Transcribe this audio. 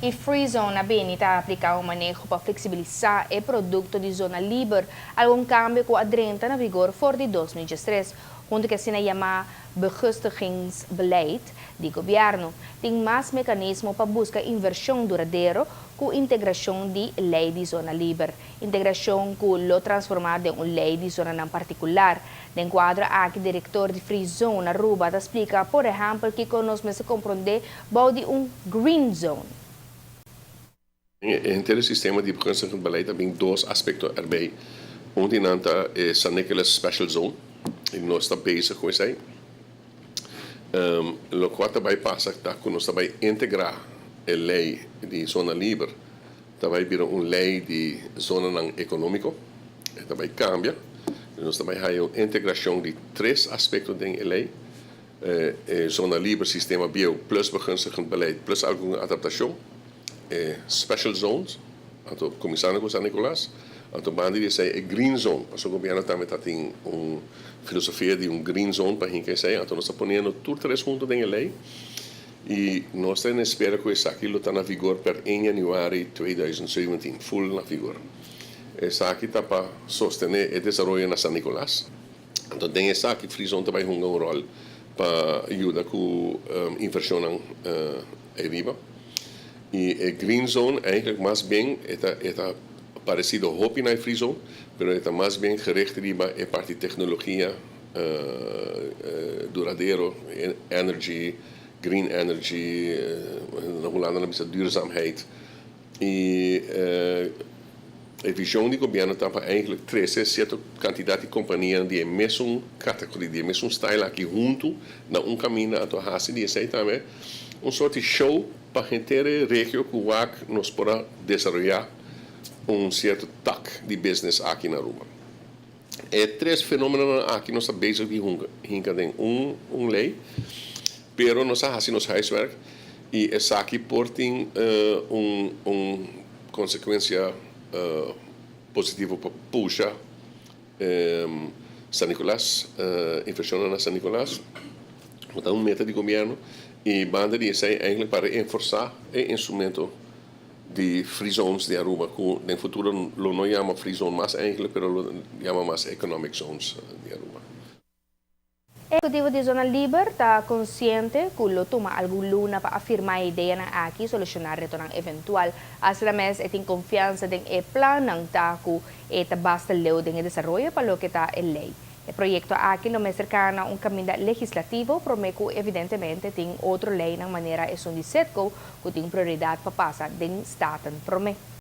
E Free Zone a bini ta aplica un maneho pa flexibilisa e producto di zona liber, algun cambio cu a drenta na vigor for di 2013, hunto cu asina yama begunstigingsbeleid di gobierno. Tin mas mecanismo pa busca inversion duradero cu integracion di ley di zona liber. Integracion cu lo transforma den un ley di zona en particular. Den cuadro aki, director di Free Zone Aruba ta splica, por ehempel, cu nos mester comprende di un green zone. In het hele systeem di begunstigend beleid heb ik dos aspecto erbij. Un di nan ta San Nicolas Special Zone. Y nos ta bezig cu esey. Loke ta bay pasa ta cu nos ta bay integra e ley di zona liber. Ta bay bira un ley di zona economico. Ta bay cambia. Nos ta bay haya un integracion di tres aspecto den e ley. Zona liber, sistema bieu, plus begunstigend beleid, plus algun adaptacion. Special zones, anto cuminsando cu San Nicolas, anto banda di esey e green zone, e gobierno tambe tin un filosofia di un green zone pa hende esey, anto nos ta poniendo tur tres hunto den ley y nos ta spera cu esaki ta na vigor pa 1 januari 2017, full na vigor. Esaki ta pa sostene e desaroyo na San Nicolas. Anto den esaki free zone tambe hunga un rol pa yuda cu inversion ariba. Y e green zone eigenlijk mas bien ta parecido hopi na free zone, pero ta mas bien gericht riba e parti tecnologia duradero, energy, green energy, na Hulanda nan bisa duurzaamheid. Y e vision di gobierno ta pa eigenlijk trece cierto cantidad di compania di mesun categoria, di mesun style aki hunto na un caminda, anto hasi di esey tambe un sorto di show pa henter region cu nos por desaroya un cierto tak di business aki na Aruba. E tres fenomeno aki nos ta bezig di hinca den un ley, pero nos a hasi nos huiswerk y esaki por tin un consecuencia positivo pa pusha San Nicolas, inversion na San Nicolas, ta un meta di gobierno y banda di esey eigenlijk pa reforsa e instrumento di free zones di Aruba, cu den futuro lo no yama free zone mas eigenlijk, pero lo yama mas economic zones di Aruba. Ehecutivo di Zona Liber ta consciente cu lo tuma algun luna pa afirma e idea aki, soluciona reto eventual. Asina mes, tin confiansa den e plan ta cu e ta basta leu den desaroyo pa loke ta e ley. E proyecto aki lo mester cana un caminda legislativo, prome cu evidentemente tin otro ley na manera esun di Citgo cu tin prioridad pa pasa den Staten prome.